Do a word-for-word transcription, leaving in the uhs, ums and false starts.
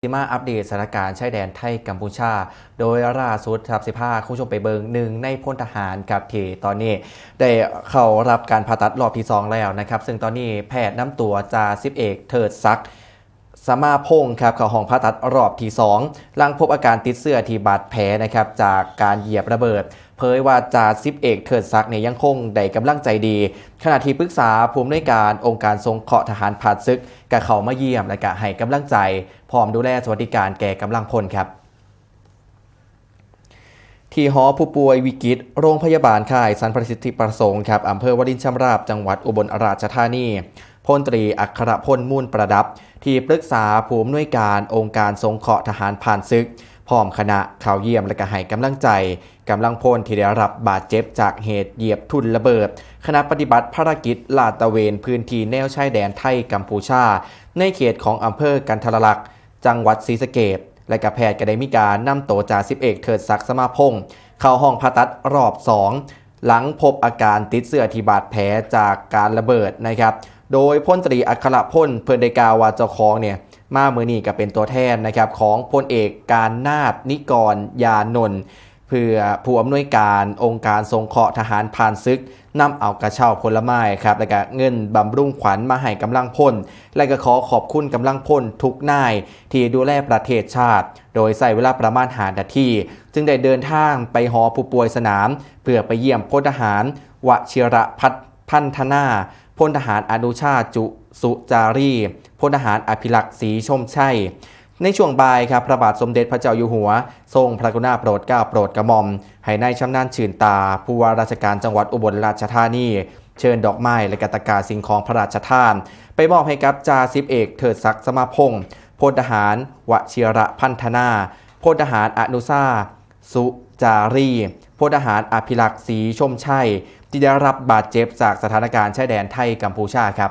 สิมาอัปเดตสถานการณ์ชายแดนไทยกัมพูชา โดยล่าสุดครับสิพาคุณผู้ชมไปเบิ่งหนึ่งในพลทหารครับที่ตอนนี้ได้เข้ารับการผ่าตัดรอบที่สองแล้วนะครับ ซึ่งตอนนี้แพทย์นำตัวจ่าสิบเอกเทิดศักดิ์ สมาพงศ์ครับเข้าห้องผ่าตัดรอบที่สอง หลังพบอาการติดเชื้อที่บาดแผลนะครับจากการเหยียบระเบิด เผยว่าจ่าสิบเอกเทิดศักดิ์เนี่ยยังคงได้กำลังใจดี ขณะที่ปรึกษาผู้อำนวยการองค์การสงเคราะห์ทหารผ่านศึกก็เข้ามาเยี่ยมและก็ให้กำลังใจ พร้อมดูแลสวัสดิการแก่กำลังพลครับ ที่หอผู้ป่วยวิกฤตโรงพยาบาลค่ายสันประสิทธิประสงค์ครับอำเภอวารินชำราบจังหวัดอุบลราชธานี พลตรีอัครพล มูลประดับ ที่ปรึกษาผู้อำนวยการองค์การสงเคราะห์ทหารผ่านศึก พร้อมคณะเข้าเยี่ยมและก็ให้กำลังใจกำลังพลที่ได้รับบาดเจ็บจากเหตุเหยียบทุ่นระเบิด ขณะปฏิบัติภารกิจลาดตระเวนพื้นที่แนวชายแดนไทยกัมพูชา ในเขตของอำเภอกันทรลักษณ์ จังหวัดศรีสะเกษ และก็แพทย์ก็ได้มีการนำตัวจ่าสิบเอกเทิดศักดิ์ สมาพงศ์เข้าห้องผ่าตัดรอบสอง หลังพบอาการติดเชื้อที่บาดแผลจากการระเบิดนะครับ โดยพลตรีอัครพลเพิ่นได้กล่าวว่าเจ้าของเนี่ยมามื้อนี้ก็เป็นตัวแทนนะครับของพลเอกการนาถ นิกรยานนท์ เพื่อผู้อำนวยการองค์การสงเคราะห์ทหารผ่านศึกนำเอากระเช้าผลไม้ครับ และก็เงินบำรุงขวัญมาให้กำลังพล และก็ขอขอบคุณกำลังพลทุกนายที่ดูแลประเทศชาติ โดยใช้เวลาประมาณห้านาที จึงได้เดินทางไปหอผู้ป่วยสนาม เพื่อไปเยี่ยมพลทหาร วชิรพัฒน์ พันธนา พลทหารอนุชาติ จุสุจารี พลทหารอภิรักษ์ ศรีชมชัย ในช่วงบ่ายครับ พระบาทสมเด็จพระเจ้าอยู่หัว ทรงพระกรุณาโปรดเกล้าโปรดกระหม่อม ให้นายชำนาญชื่นตา ผู้ว่าราชการจังหวัดอุบลราชธานี เชิญดอกไม้และกระตากาสิ่งของพระราชทาน ไปมอบให้กับจ่าสิบเอกเทิดศักดิ์ สมาพงศ์ พลทหาร วชิรพันธนา พลทหารอนุชาติ สุจารี พลทหารอภิรักษ์ ศรีชมชัย ที่ได้รับบาดเจ็บจากสถานการณ์ชายแดนไทยกัมพูชาครับ